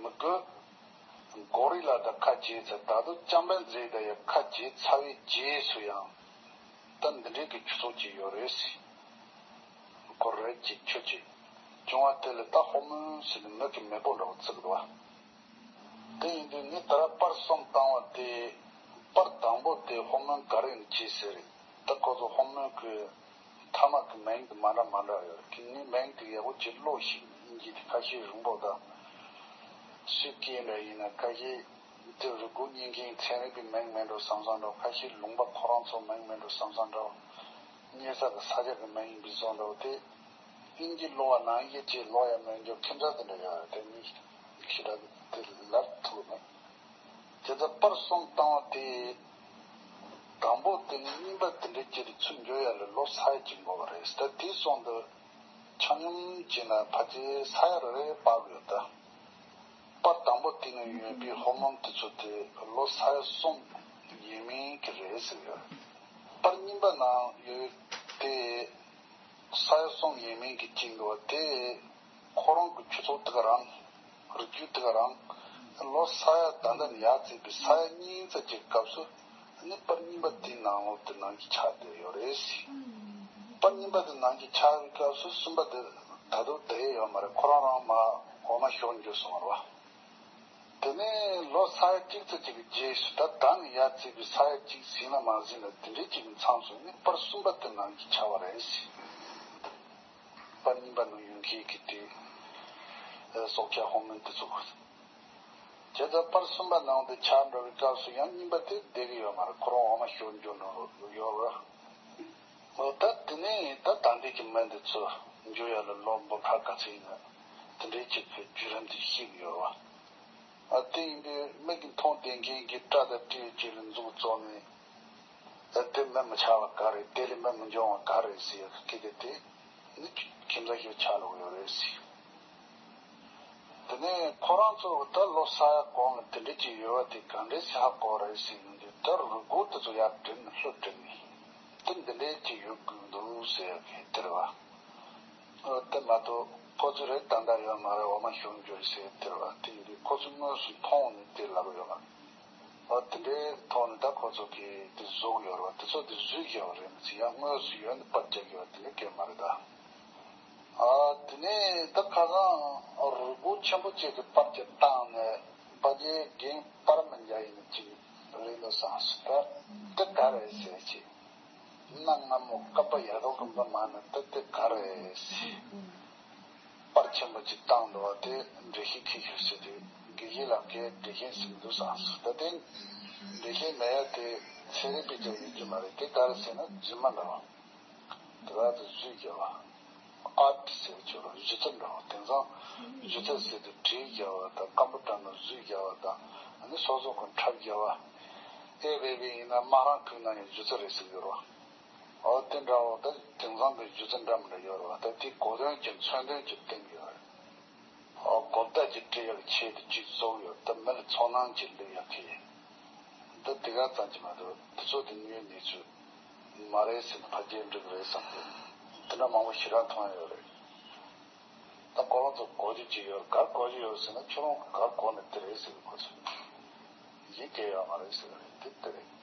མི་རྒོད། གོ་རི་ལ་དང་ཁ་འབྱེད་ཚར། ད་དུང་ཅམ་པན་ཛེ་དང་ཡང་ཁ་འབྱེད་ཚར་བའི་རྗེས་སུ་ཡང་ད་འདི་འདྲའི་གི་ཁྱུ་ཚོགས་ཅིག་ཡོད་རེད་ཟེར། ཁོ་རེ་གཅིག་ཁྱུ་གཅིག་བྱུང་བ་དེ་ལ་ད་ཧོར་མོན་ཟེར་ནས་མི་གི་མེས་པོ་འདྲ་བོ་བརྩི་གི་འདུག་བ། དེ་ཡིན་དུས་ངས་ད་ར་པར་གསུམ་བཏང་བ་དེ། པར་དང་པོ་དེ་ཧོར་མོན་ག་རེ་ཡིན་ཅེས་ཟེར། ད་ཁོ་ཚོ་ཧོར་མོན་གི་མཐའ་མ་གི་མིང་དེ་མ་འདྲ་མ་འདྲ་ཡོད་རེད། ངས་མིང་དེ་ཡག་པོ་ཅིག་ཀློག་ཤིག་ཨིན་ཇི་དེ་ཁ་ཤས་རིང་པོ་དང་། སུས་བཀོད་འདྲ་ཡིན་ན་ཁ་ཤས་དེ་རུ་སྒོ་རྙེད་མཁན་ཚན་རིག་པའི་མིང་མིན་འགྲོ་བསམ་བསམ་འདྲ། ཁ་ཤས་ལུང་པ་ཁོ་རང་ཚོ་མིང་མིན་འགྲོ་བསམ་བསམ་འདྲ། རྙེད་ས་གི་ས་ཆ་གི་མིང་ཡིན་པའི་བཟོ་འདྲ་བོ་དེ། ཨིན་ཇི་ཀློག་པ་ནང་བཞིན་ཅིག་ཀློག་ཡ་མི་འཇོག་ཁྱིམ་ཚང་དེ་འདྲ་ཡོད་རེད། དེ་མི་ཞེ་དྲག་དེ་ལབ་ཐུབ་མེད། དེ་ལྟར་པར་གསུམ་བཏང་བ་དེ། དང་པོ་དེ་ནི་རྙིང་པ་དེ་འདྲའི་ཅིག་ཏུ་ཚུར་འགྱུར་ཡ་ལ་ལོ་ས་ཡ་གཅིག་འགོར་བ་རེད། ད་དེའི་སོང་དུ་ཆ་སྙོམས་བྱས་ན་ཕལ་ཆེར་ས་ཡ་རེ་རེ་བབས་ཡོད་ད། པར་དང་པོ་དེ་ནི་ཡོད་པའི་ཧོར་མོན་དེ་ཚོ་དེ་ལོ་ས་ཡ་གསུམ་ཡས་མས་ཀྱི་རེད་ཟེར་ཡོད། པར་རྙིང་པ་ནང་ཡོད་དེ། ས་ཡ་གསུམ་ཡས་མས་ཀྱི་གཅིག་འདུག་བ་དེ། ཁོ་རང་གི་ཆུ་ཚོད་དེ་ག་རང་། རི་རྒྱུད་དེ་ག་རང་། ལོ་ས་ཡ་ད་ལྟ་ནས་ཡར་བརྩིས་པའི་ས་ཡ་གཉིས་ཙམ་གྱི་སྐབས་སུ་ནི་པར་རྙིང་པ་དེའི་ནང་ལོགས་དེ་ནང་གི་ཆགས་བསྡད་ཡོད་རེད་ཟེར། པར་རྙིང་པ་དེ་ནང་གི་ཆགས་པའི་སྐབས་སུ་གསུམ་པ་དེ་ད་དུང་བསྡད་ཡོད་མ་རེད། ཁོ་རང་རང་མར་འོག་མ་ཤོར་འགྱུར་སོང་བ་རེད་བ། དེ་ནས་ལོ་ས་ཡ་གཅིག་ཙམ་ཅིག་གི་རྗེས་སུ་ད་ད་ནི་ཡར་བརྩིས་པའི་ས་ཡ་གཅིག་ཟིན་ན་མ་ཟིན་ན་དེ་འདྲའི་ཅིག་གི་མཚམས་སུ་ནི་པར་གསུམ་པ་དེ་ནང་གི་ཆགས་པ་རེད་ཟེར། པར་རྙིང་པ་ནང་ཡོད་མཁན་གྱི་དེ་སྲོག་ཆགས་ཧོར་མོན་དེ་ཚོ། བྱས་ཙང་པར་གསུམ་པ་ནང་དུ་ཆགས་འགྲོ་བའི་སྐབས་སུ་ཡང་རྙིང་པ་དེ་བསྡད་ཀྱི་ཡོད་མ་རེད། ཁོ་རང་འོག་མ་ཤོར་འགྱུར་འགྲོ་ཡོད་རེད། འོ་ད་དེ་ནས་ད་ད་ལྟའི་གི་མི་འདི་ཚོ་འགྱུར་ཡ་ལ་ལོ་འབུམ་ཕྲག་ག་ཚོད་ཡིན་ན་དེ་འདྲའི་ཅིག་གི་བརྒྱུད་རིམ་དེ་ཤེས་ཀྱི་ཡོད་རེད་བ། ཨ་དེ་ཡིན་དུས་མིག་གིས་མཐོང་བསྡད་མཁན་གྱི་སྤྲ་དང་སྤྲེའུ་ཅིག་ལ་མཛུབ་བཙུགས་ནས། ཨ་དེ་མི་མི་ཆགས་པ་ག་རེ། དེ་ལས་མི་མི་འབྱུང་བ་ག་རེ་ཟེར་ཡ་གི་སྐད་ཆ་དེ་ནི་ཁྱིམ་ཚང་ཞིག་ཆགས་ལོག་ཡོད་རེད་ཟེར། དེ་ནས་ཁོ་རང་ཚོ་ད་ལོ་ས་ཡ་གོང་ལ་དེ་འདྲ་ཅིག་ཡོད་པ་དེ་ག་འདྲས་སེ་ཧ་གོ་རེད་ཟེར་ཡོང་དུས། ད་རུས་སྒོ་དེ་ཚོ་ཡར་བསྒྲིགས་ནས་ལྷོད་བསྒྲིགས་ནས་དེ་འདི་འདྲས་ཅིག་ཡོད་དགོས་འདུག་ཟེར་ཡ་གི་དེ་རེད་བ། དེ་མ་གཏོགས་ཁོ་ཚོ་རེད་ད་ལྟ་ཡོད་མ་རེད། འོག་མ་ཤོར་འགྱུར་ཟེར་དེ་རེད་བ། དེ་ཡིན་དུས་ཁོ་ཚོ་དངོས་སུ་མཐོང་ནས་དེ་ལབ་ཡོད་པ། འོ་དེ་འདྲའི་ཐོག་ནས་ད་ཁོ་ཚོ་གིས་དེ་བཟོ་གི་ཡོད་རེད་བ། དེ་ཚོ་དེ་བཟོས་བཞག་པ་རེད་མི་ཚེ་ཡང་དངོས་སུ་ཡོད་ནས་པར་རྒྱག་གི་ཡོད་དེ་འདྲ་སྐད་མ་རེད་ད། ཨ་དེ་ནས་ད་ཁ་སང་རུས་སྒོ་ཆེན་པོ་གཅིག་གི་པར་ཅིག་བཏང་ནས་པར་ ངའི་རྒན་པར་མི་འཇའ་ཡིན་ཅིག་རེད་འདུག་བསམ་སོང་། ད་དེ་ག་རེད་ཟེར་ཅིག་གནའ་སྔ་མོ་བསྐལ་པ་ཡར་འགྲོ་གི་འདུག་མ་ནི་ད་དེ་ག་རེད་ཟེར། པར་ཆེན་པོ་ཅིག་བཏང་འདུག་བ། དེ་འགྲེལ་བཤད་ཁྱེད་ཤོད་ཟེར་དུས་དགེ་བཤེས་ལགས་ཀྱིས་འགྲེལ་བཤད་ཟིན་འདུག་བསམ་སོང་། ད་དེ་འགྲེལ་བཤད་མེད་ཡ་དེ་ཚན་རིག་པའི་ཆ་ཡོད་རྒྱུ་མ་རེད། དེ་ག་རེ་ཟེར་ན་རྫུན་མ་འདྲ་བ། དེ་བ་དུ་བཟོས་རྒྱག་པ། ཨར་ཊི་ཟེར་ཆོག་རོགས་གཞི་རྩ་འདྲ་བ། དེང་སང་གཞི་རྩ་ཟེར་དུས་བྲིས་རྒྱག་པ་དང་སྐམ་པོ་བཀྲམ་ནས་བཟོས་རྒྱག་པ་དང་། ཨ་ནི་སོ་སོ་ཁོ་འཁྲབ་རྒྱག་པ། ཨེ་བེ་བེ་ཡིན་ན་དམག་རང་ཁུལ་ན་ཡང་སྒྱུ་རྩལ་རེད་ཟེར་གྱི་ཡོད་རེད་བ། འོ་དེ་འདྲ་བོ་ད་དེང་སང་གི་སྒྱུ་རྩལ་འདྲ་མི་འདྲ་ཡོད་རེད་བ། ད་དེ་གོ་དོན་གྱི་མཚོན་དོན་གྱི་སྟེང་ཡོད་རེད། འོ་གོ་བརྡ་ཅིག་སྤྲད་ཡག་ཆེད་དུ་ཅིག་བཟོ་གི་ཡོད། ད་མི་ལ་ཚོར་སྣང་ཅིག་སླེབས་ཡག་གི། ད་དེ་ག་ཙམ་གྱིས་མ་གཏོགས་དེ་ཚོ་དེ་དངོས་གནས་ཚུལ་མ་རེད་ཟེར་ན་ཕལ་ཆེར་འགྲིག་གི་རེད་བསམ་གི། དེ་འདྲ་མང་པོ་ཞེ་དྲག་མཐོང་ཡོད་རེད། ད་ཁོ་རང་ཚོ་གོ་རྒྱུ་ཅིག་ཡོད། གར་གོ་རྒྱུ་ཡོད་ཟེར་ན་ཁྱོད་རང་གི་གར་གོ་ནས་དེ་རེད་ཟེར་གི། ཁོ་ཚོས་ཡིན་གྱི་ཡོད་མ་རེད་ཟེར་གི་རེད། དེ་དེ་རེད།